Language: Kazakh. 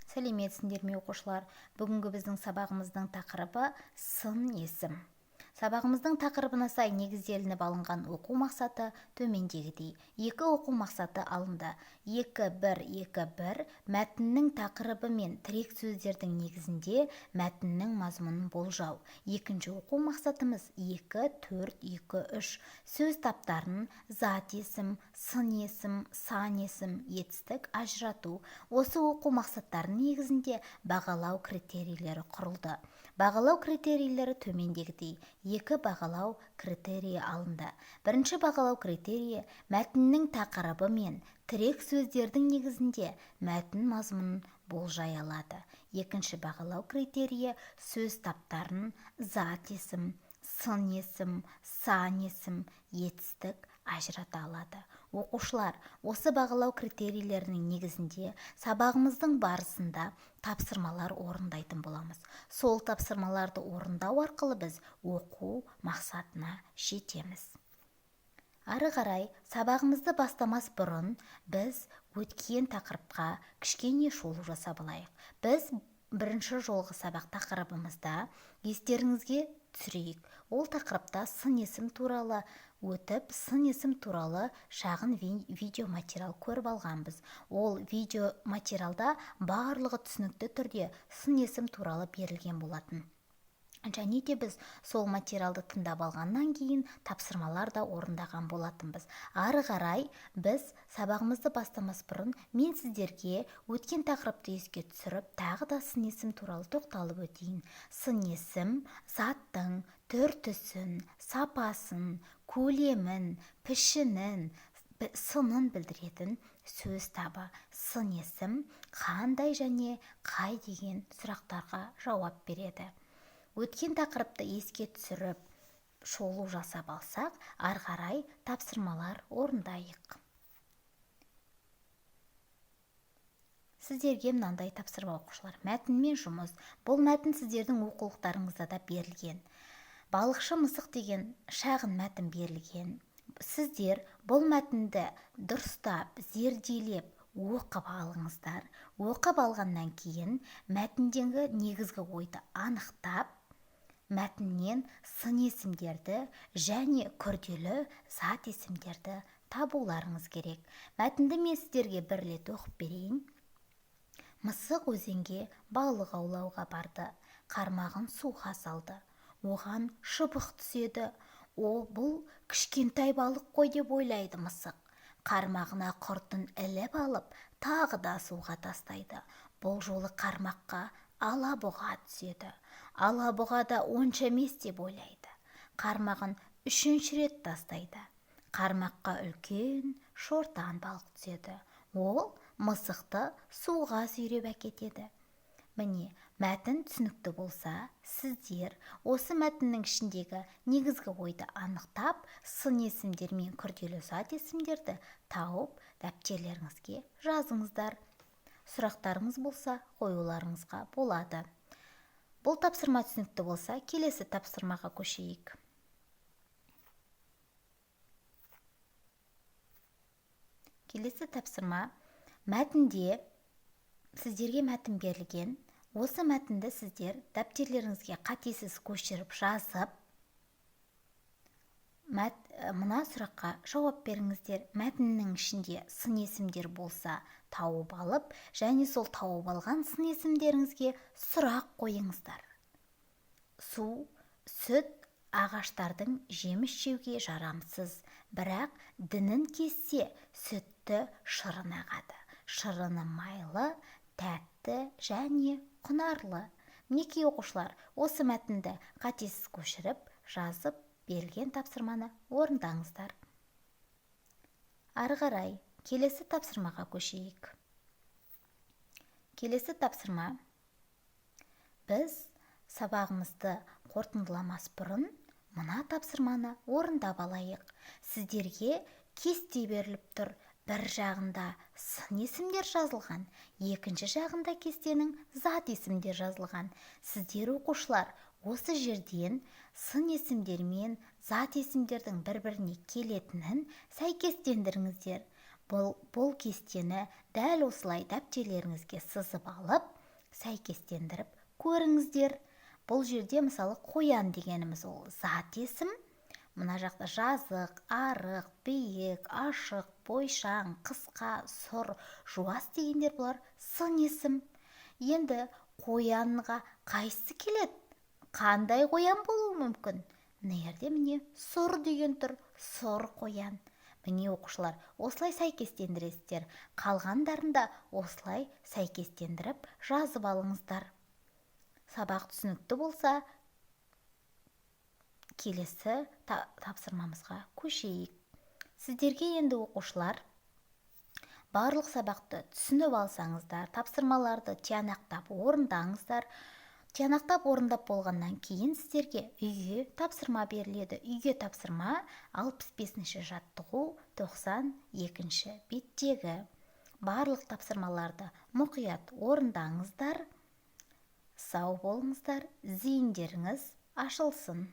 Сәлеметсіңдер ме, оқушылар! Бүгінгі біздің сабағымыздың тақырыбы – сын есім. Сабағымыздың тақырыбына сай негізделініп алынған оқу мақсаты төмендегідей. Екі оқу мақсаты алынды: 2.1.2.1 мәтіннің тақырыбы мен тірек сөздердің негізінде мәтіннің мазмұнын болжау. Екінші оқу мақсатымыз 2.4.2.3 сөз таптарын зат есім, сын есім, сан есім, етістік ажырату. Осы оқу мақсаттарының негізінде бағалау критерийлері құрылды. Бағалау критерийлері төмендегідей. Екі бағалау критерийі алынды. Бірінші бағалау критерийі – мәтіннің тақырыбы мен тірек сөздердің негізінде мәтін мазмұнын болжай алады. Екінші бағалау критерийі – сөз таптарын зат есім, сын есім, сан есім, етістік ажырата алады. Оқушылар, осы бағалау критерийлерінің негізінде сабағымыздың барысында тапсырмалар орындайтын боламыз. Сол тапсырмаларды орындау арқылы біз оқу мақсатына жетеміз. Ары қарай сабағымызды бастамас бұрын біз өткен тақырыпқа кішкене шолу жасап алайық. Біз бірінші жолғы сабақ тақырыбымызда, естеріңізге түсірейік, ол тақырыпта сын есім туралы өтіп, сын есім туралы шағын видеоматериал көріп алғанбыз. Ол видеоматериалда барлығы түсінікті түрде сын есім туралы берілген болатын. Және де біз сол материалды тыңдап алғаннан кейін тапсырмалар да орындаған болатынбыз. Ары қарай біз сабағымызды бастамас бұрын мен сіздерге өткен тақырыпты еске түсіріп, тағы да сын есім туралы тоқталып өтейін. Сын есім заттың түр-түсін, сапасын, көлемін, пішінін, сынын білдіретін сөз табы. Сын есім қандай және қай деген сұрақтарға жауап береді. Өткен тақырыпты еске түсіріп, шолу жасап алсақ, ары қарай тапсырмалар орындайық. Сіздерге мынандай тапсырма, оқушылар. Мәтінмен жұмыс. Бұл мәтін сіздердің оқулықтарыңызда да берілген. Балықшы мысық деген шағын мәтін берілген. Сіздер бұл мәтінді дұрыстап, зерделеп, оқып алыңыздар. Оқып алғаннан кейін мәтіндегі негізгі ойды анықтап, мәтіннен сын есімдерді және күрделі зат есімдерді табуларыңыз керек. Мәтінді мен сіздерге бір рет оқып берейін. Мысық өзенге балық аулауға барды. Қармағын суға салды. Оған шыбық түседі. О, бұл кішкентай балық қой деп ойлайды мысық. Қармағына құртын іліп алып, тағы да суға тастайды. Бұл жолы қармаққа алабұға түседі. Алабұға да онша емес деп ойлайды. Қармағын үшінші рет тастайды. Қармаққа үлкен шортан балық түседі. Ол мысықты суға сүйреп әкетеді. Міне, мәтін түсінікті болса, сіздер осы мәтіннің ішіндегі негізгі ойды анықтап, сын есімдер мен күрделі зат есімдерді тауып, дәптерлеріңізге жазыңыздар. Сұрақтарыңыз болса, қоюларыңызға болады. Бұл тапсырма түсінікті болса, келесі тапсырмаға көшейік. Келесі тапсырма: мәтінде сіздерге мәтін берілген. Осы мәтінді сіздер дәптерлеріңізге қатесіз көшіріп жазып, мына сұраққа жауап беріңіздер. Мәтіннің ішінде сын есімдер болса, тауып алып, және сол тауып алған сын есімдеріңізге сұрақ қойыңыздар. Су, сүт ағаштардың жеміс жеуге жарамсыз, бірақ дінін кессе, сүтті шырын ағады. Шырыны майлы, тәтті және құнарлы. Мінекей, оқушылар, осы мәтінді қатесіз көшіріп жазып, берілген тапсырманы орындаңыздар. Ары қарай келесі тапсырмаға көшейік. Келесі тапсырма: біз сабағымызды қорытындыламас бұрын мына тапсырманы орындап алайық. Сіздерге кесте беріліп тұр. Бір жағында сын есімдер жазылған, екінші жағында кестенің зат есімдер жазылған. Сіздер, оқушылар, осы жерден сын есімдер мен зат есімдердің бір-біріне келетінін сәйкестендіріңіздер. Бұл кестені дәл осылай дәптерлеріңізге сызып алып Сәйкестендіріп көріңіздер. Бұл жерде, мысалы, қоян дегеніміз ол зат есім. Мына жақта жазық, арық, биік, ашық, бойшаң, қысқа, сұр, жуас дегендер, бұлар сын есім. Енді қоянға қайсысы келеді? Қандай қоян болуы мүмкін? Мына жерде, міне, сұр деген тұр, сұр қоян. Міне, оқушылар, осылай сәйкестендіресіздер. Қалғандарын да осылай сәйкестендіріп жазып алыңыздар. Сабақ түсінікті болса, келесі тапсырмамызға көшейік. Сіздерге енді, оқушылар, барлық сабақты түсініп алсаңыздар, тапсырмаларды тиянақтап орындаңыздар. Тиянақтап орындап болғаннан кейін сіздерге үйге тапсырма беріледі. Үйге тапсырма: 65 жаттығу, 92 беттегі барлық тапсырмаларды мұқият орындаңыздар. Сау болыңыздар, зейіндеріңіз ашылсын!